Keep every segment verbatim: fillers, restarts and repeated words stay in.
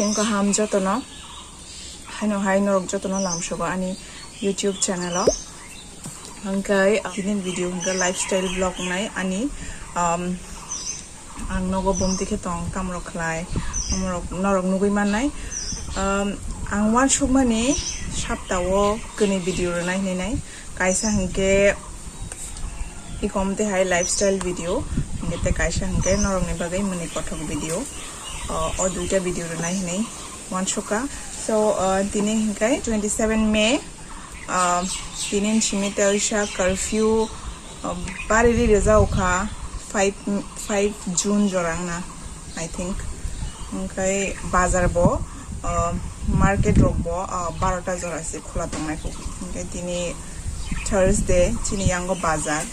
Phung kaham jotono, haino hai norok jotono lamsogo ani YouTube channel o. Hingke tini video hingke lifestyle vlog wngnai ani, um, ang nogo bomti khe tong, tamrok khlai, norok, norok nugui mannai. Um, ang uansukmani saptao kwnwi video rwnai hinwi nai. Kaisa hingke ikom te hai lifestyle video, hingke te kaisa hingke norokni bagwi mwnwi kothok video. O, o duita video rwnai hinwi uansukha. So, uh, tini hingke twenty seven May, uh, tini simi telsa curfew, uh, bari ri rwjak kha five, five June jora wngna, I think. Hingke bazar bo, uh, market rok bo, uh, barota jora se khula tongnai kho. Hingke tini Thursday, chini yango bazar,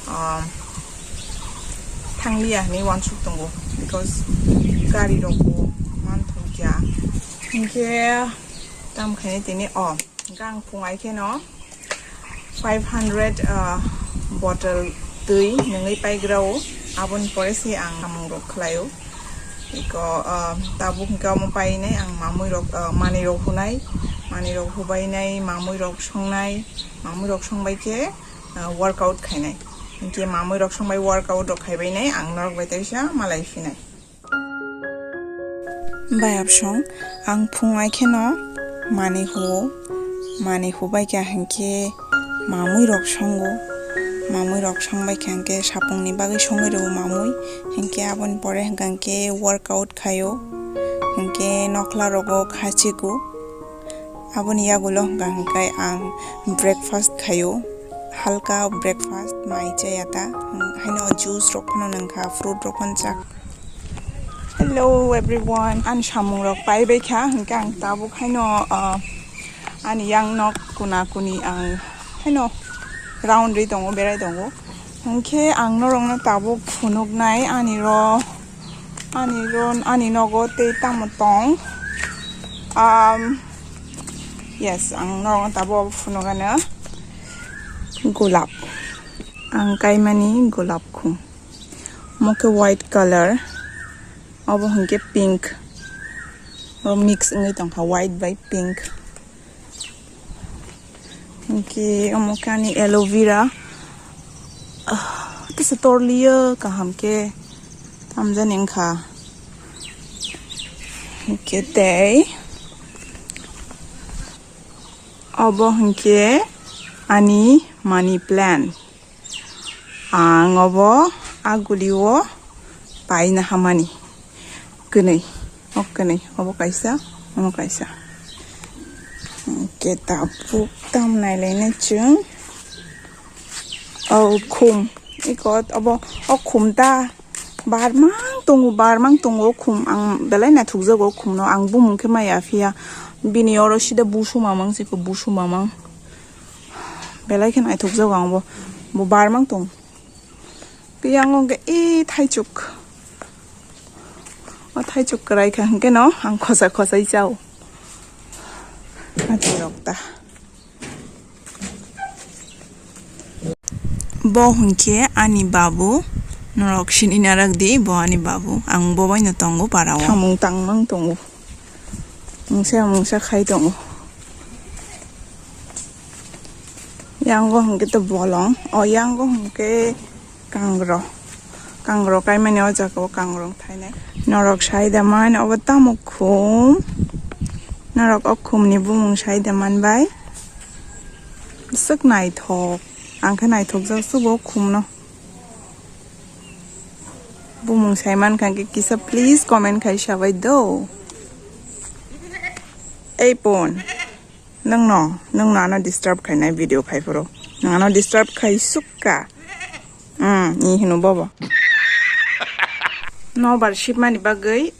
um, thangliya hinwi uansuk tongo, because gari rok bo manthokya. Hingke tam khaini tini, o, gang phung ai kheno five hundred, uh, bottle twi nungwi paigrao, aboni pore se ang samung rok khlaio. Iko, uh, tabuk hingke omo painai ang mamui rok, uh, manui rok hunai, manui rok hubainai, mamui rok songnai, mamui rok songbai khe, uh, workout khainai. Hingke mamui rok songbai workout rok khaibainai, ang norok bai teisa malai phinai. Bai absong, ang phung ai kheno manui huo, manui hubai kha hingke mamui rok songo, mamui rok songbai kha hingke sapungni bagwi songwi rwo mamui, hingke aboni pore hingka hingke workout khaio, hingke nokhla rogo khachigo. Aboni yagulo hwnkha hwnkhe ang breakfast khaio, halka breakfast, mai chaya ta, haino juice rok phano nungkha, fruit rok phano chak. Hello everyone, ani samung rok paibai kha, hwnkhe ang tabuk haino, ah, ani yang nok kuna kuni ang haino round ri tongo, berai tongo. Hwnkhe ang norokno tabuk phunuknai ani ro, ani ro, ani nogo tei tamo tong. Um, yes, ang norokno tabuk abo phunukano gulab. Ang kaimani gulab khum. Omo khe white color. Obo hwnkhe pink. Oro mix wngwi tongkha white bai pink. Hwnkhe omo khe ani aloe vera. Ah, tesa torliya kaham khe tamjani wngkha. Hwnkhe tei obo hwnkhe ani money plant. Ang obo a guli o paina hamani. Kwnwi, o kwnwi, obo kaisa, omo kaisa. Hwnkhe tabuk tam nailainai chwng. O khum, iko obo, o khum ta barmang tongo, barmang tongo o khum. Ang belai naithokjago o khumno, ang bumung khe maya phiya. Bini oro sida busu mamang, siko busu mamang. Belai khe naithokjago ang bo, bo barmang tong. Yang wngkhe e thaichuk. O thaichuk kwrai kha hwnkhe no ang khosa khosai chao. Achi rok ta. Bo hwnkhe ani babu, norok sini narak di, bo ani babu. Ang bo bai no tongo para o. Samung tangmang tongo. Mungsa mungsa khai tongo. Yango hwnkhe to bolong. O yango hwnkhe kangro. Kangro kaimani o jaga o kangro thainai. Norok sai da man obo tamo khum. Norok o khumni bumung sai da man bai. Swk naithok. Ang khe naithok jak subo khumno. Bumung sai mankha khe kisa please comment khai sabai do. Ei pon, nwngno, nwngno ano disturb khainai video khai phuru. Nwng ano disturb khai sukka. Hmm, ni hino bobo. Nobar sibmani bagwi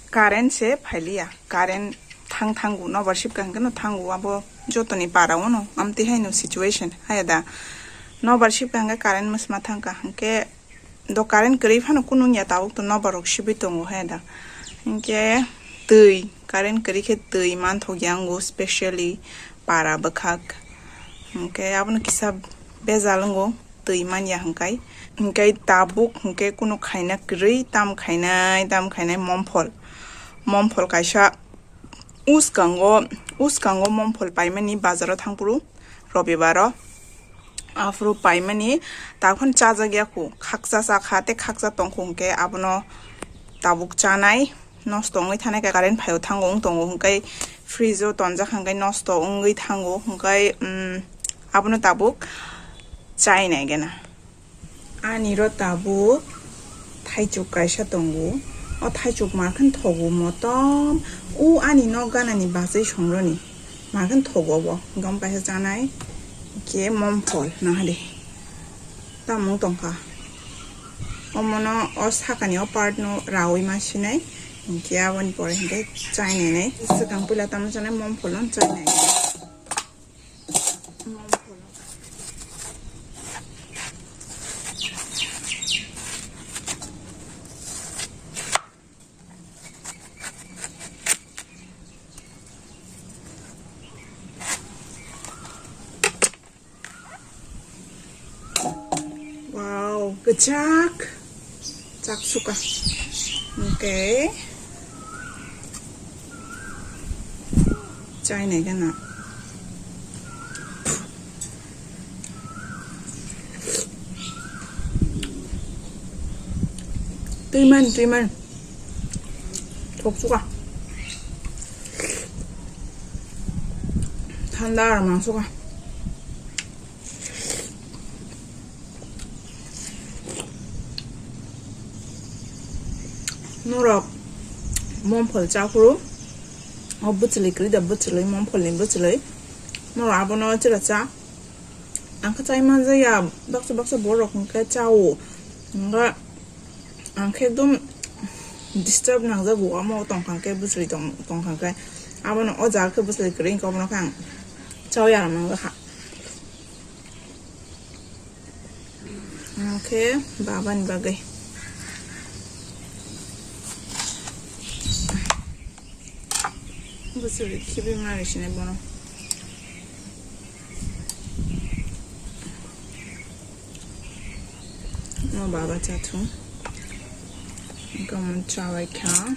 current se phailiya. Current thang thango, nobar sibka hwnkhe no thango, abo jotoni para o no, amtwi haino situation, haya da. Nobar sibka hwnkhe current mwsma thangkha, hwnkhe do current kwrwi phano kunu wngya, tabuk to nobar rok sibwi tongo, haya da. Hwnkhe twi, current kwrwi khe twi manthokya wngo, specially para bwkhak. Hwnkhe abono kisa bejal wngo. Twi manya hwnkhe, hwnkhe tabuk hwnkhe kunu khaina kwrwi, tam khainai, tam khainai momphol. Momphol kaisa uskango, uskango momphol paimani bazaro thangphuru robibaro. Aphuru paimani takhon chajak yakhu, khakcha chakha tei khakcha tongkhu hwnkhe abono tabuk chanai. Nosto wngwi thanai khe current phaio thango wng tongo hwnkhe fridge o tonjak hwnkhe nosto wngwi thango hwnkhe, um, abono tabuk chainai gena. Ani ro tabuk thaichuk kaisa tongo. O thaichuk markhan thogo motom. O ani nok ganani bachai songroni. Markhan thogo bo. Gom kaisa chanai. Ke momphol nahadi. Tamung tongkha. Omono o sakani o part no rawi ma sinai. Hinkhe aboni pore hinkhe chainai nai. Swkang puila tamo chanai momphol no chainai. Wow, kwchak. Chak suka. Okay. Chainai gana. Twiman, twiman. Thok suka. Thanda ar mang suka. Norok momphol chaphuru, o bwchwlwi kwrwi da, bwchwlwi, mompholni bwchwlwi. Norok abono chwla cha. Ang khe chai manjaya, baksa baksa borok hwnkhe chao. Hwnkhe ang khe ekdom disturb nangjago, amo tongkha khe bwchwlwi tong-, tongkha khe. Abono o jaga khe bwchwlwi kwrwi hwnkhe obono khe ang chaui aram nangjakha. Okay, babani bagwi. Bwswk khibi mari sinai bono. No baba chathung. Gomon chawai kha.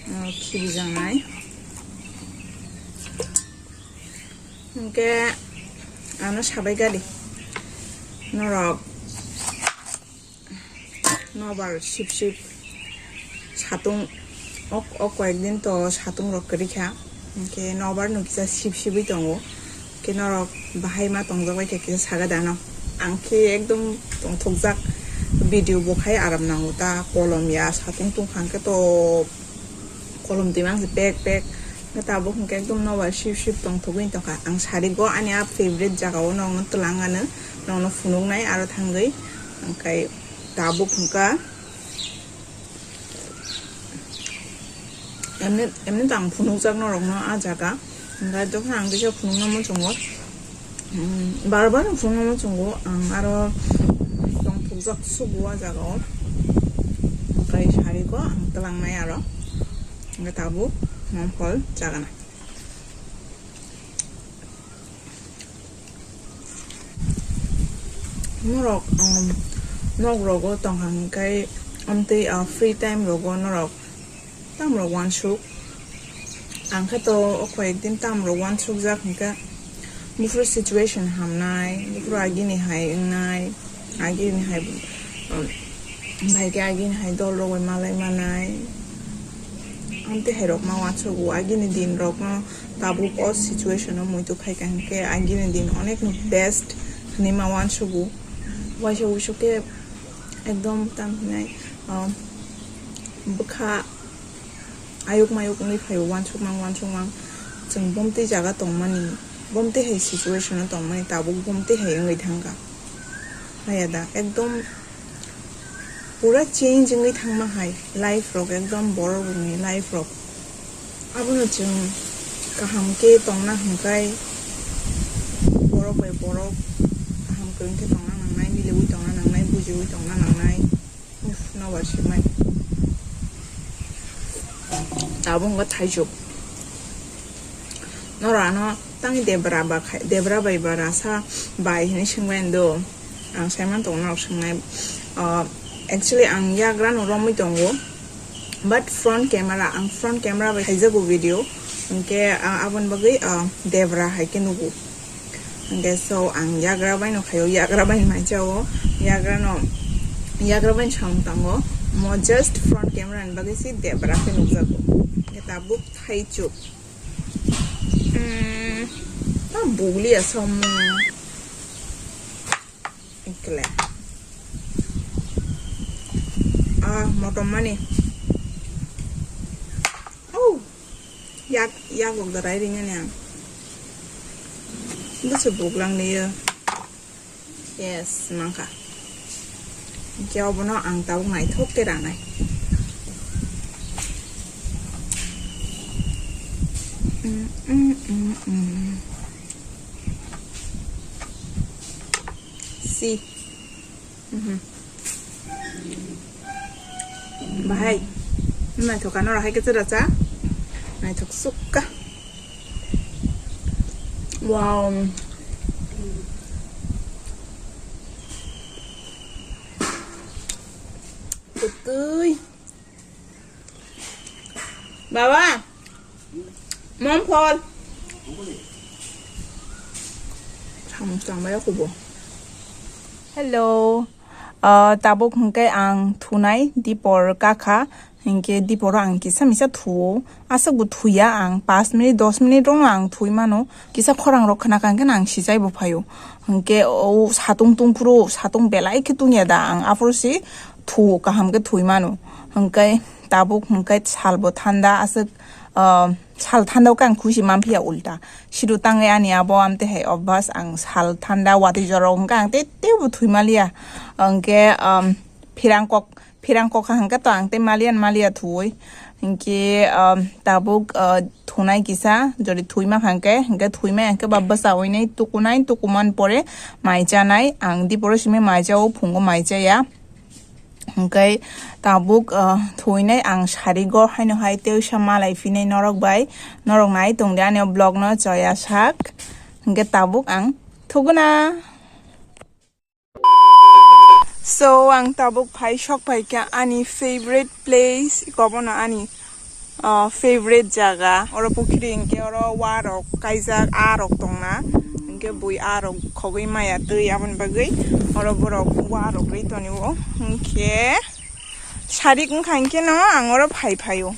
No khibi janai. Hwnkhe ano sabai gadi. Norok nobar sip sip satung ok, ok koyek din to satung rok kwrwi kha. Hwnkhe nobar no kisa sip sibwi tongo. Hwnkhe norok bahai ma tongjak bai kha kisa saga dano. Ang khe ekdom tongthokjak video bo khai aram nango ta kolom ya satung tungkha hwnkhe to kolom twi mang se pek pek. Hwnkhe tabuk hwnkhe ekdom nobar sip sip tongthogwi tongkha. Ang sari go ani a favorite jaga o nokno twlang ano, nokno phunuknai aro thangwi. Hwnkhe tabuk hwnkha emni, emni to ang phunukjak norokno a jaga. Hwnkhe jokhon ang kisa phunukna muchungo. Hmm, bar bar phunukna muchungo ang aro tongthokjak sugo a jaga o. Hwnkhe sari go ang twlangnai aro. Hwnkhe tabuk mongphol jagana. Norok, um, nok rogo tongkha hwnkhe, amtwi, uh, free time rogo norok tamrok uansuk. Ang khe to o koyek din tamrok uansukjak hwnkhe, buphuru situation hamnai, buphuru agini hai wngnai, agini hai, um, bai khe agini hai dol rok bai malai manai. Amtwi hai rok ma uansugo, agini din rok no tabuk o situation o muitu khai kha hwnkhe, agini din onek no best hinwi ma uansugo. Waisa wuisu khe ekdom tam hinai, um, bwkha ayuk mayuk wngwi phaio, uansukmang uansukmang. Chwng bomtwi jaga tongmani, bomtwi hai situation o tongmani, tabuk bomtwi hai wngwi thangkha. Haya da, ekdom pura change wngwi thangma hai life rok, ekdom borok rokni life rok. Abono chwng kaham khe tongna hwnkhe borok bai borok kaham kwrwng khe tongna nangnai, miliwi tongna nangnai, bujiwi tongna nangnai. Uff, nobar sibmani. Abo wngkha thaichuk. Norok ano tangwi debra ba khai, debra bai ba rasa bai hinwi swngbai do. Ang saiman tongo norok swngnai. Ah, actually ang yagra no romwi tongo. But front camera, ang front camera bai khaijago video, hwnkhe, ah, aboni bagwi, ah, debra hai khe nugo. Hwnkhe so ang yagra bai no khaio, yagra bai mai chao, yagra no, yagra bai samung tango. Mo just front camera ni bagwi si debra khe nukjago. Hwnkhe tabuk thaichuk. Hmm, ta bugli asom. Ikle. Ah, motom mani. Oh, yak, yak gok darai ringani ang. Busu buglang liyo. Yes, mangka. Hwnkhe obono ang tabuk naithok khe ranai. Mm, mm, mm, mm. Si. Mhm. Bahai. Naithok ano rahai khe chwra cha. Naithok sukka. Wow. Kwtwi. Baba, mom phol. Samung tangmaya kubo. Hello. Ah, tabuk hwnkhe ang thunai dipor kakha, hwnkhe diporo ang kisa misa thuo. Aswkbo thuya ang, pas minute, dos minute rokno ang thui mano. Kisa khorang rok khna kha hwnkhe ang sijai bo phaio. Hwnkhe o satung tungphuru, satung belai khe tungya da ang, aphuru si thu kaham khe thui mano. Hwnkhe tabuk hwnkhe salbo thanda aswk, ah, sal thanda o khe ang khuisi manphiya ulta. Sidu tangwi ani abo amte hai obvas ang sal thanda watwi jorao hwnkhe ang tei teibo thui maliya. Hwnkhe, um, phirang kok, phirang kok kha hwnkhe to ang tei maliya maliya thuwi. Hwnkhe, um, tabuk, uh, thunai kisa, jodi thwima kha hwnkhe, hwnkhe thwima hwnkhe ba bwsa winai tukunai, tukuman pore mai chanai. Ang diporo simi mai chao, phungo mai chaya. Hwnkhe tabuk, uh, thuinai ang sarigo haino hai tei sa malai phinai norok bai. Norok nai tongdi ani o vlog no choya sak. Hwnkhe tabuk ang thuguna. So, ang tabuk phai sok phai kha ani favorite place, ikobono ani, ah, favorite jaga. Oro pukhiri hinkhe oro wa rok kaijak, aa rok tongna. Hinkhe bui aa rok khogwi maya twi aboni bagwi oro borok wa rok rwi tonio. Hinkhe sarik wngkha hinkhe no ang oro phai phaio.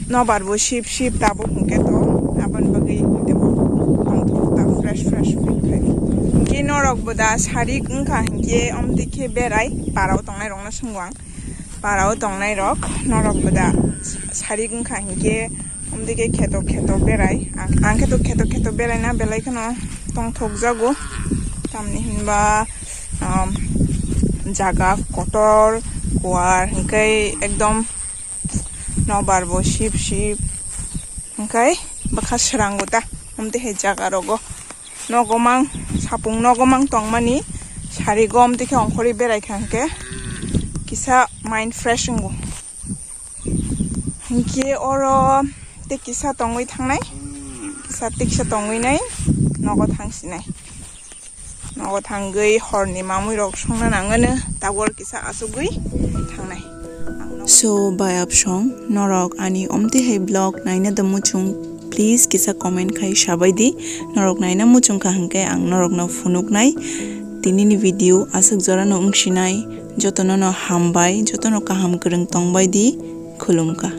Nobar bo sip sip tabuk hwnkhe to, aboni bagwi tebo tongthok ta fresh fresh wngkha. Hinkhe norok bo da sarik wngkha hinkhe omtwi khe berai, parao tongnai rokno swngo ang. Parao tongnai rok, norok bo da sarik wngkha hinkhe omtwi khe kheto kheto berai. Ang, ang kheto kheto kheto berai na belai kheno tongthok jago. Tamni hinba, um, jaga kotor, kuar hinkhe ekdom nobar bo sip sip, hwnkhe bwkha srango ta, omtwi hai jaga rogo nogo mang, sapung nogo mang tongmani sarigo omtwi khe ongkhorwi berai kha hwnkhe kisa mind fresh wngo. Hinkhe oro tei kisa tongwi thangnai, kisa tei kisa tongwi nai nogo thangsinai. Nogo thangwi horni mamwirok songna nangano, tabuk kisa achugwi thangnai. Ang nogo. So, bai apsong, norok ani omtwi hai vlog naina da muchung, please kisa comment khai sabai di. Norok naina muchung kha hwnkhe ang norokno phunuknai. Tinini video aswk jorano wngsinai, jotono no hambai, jotono kaham kwrwng tongbai di, khulumkha.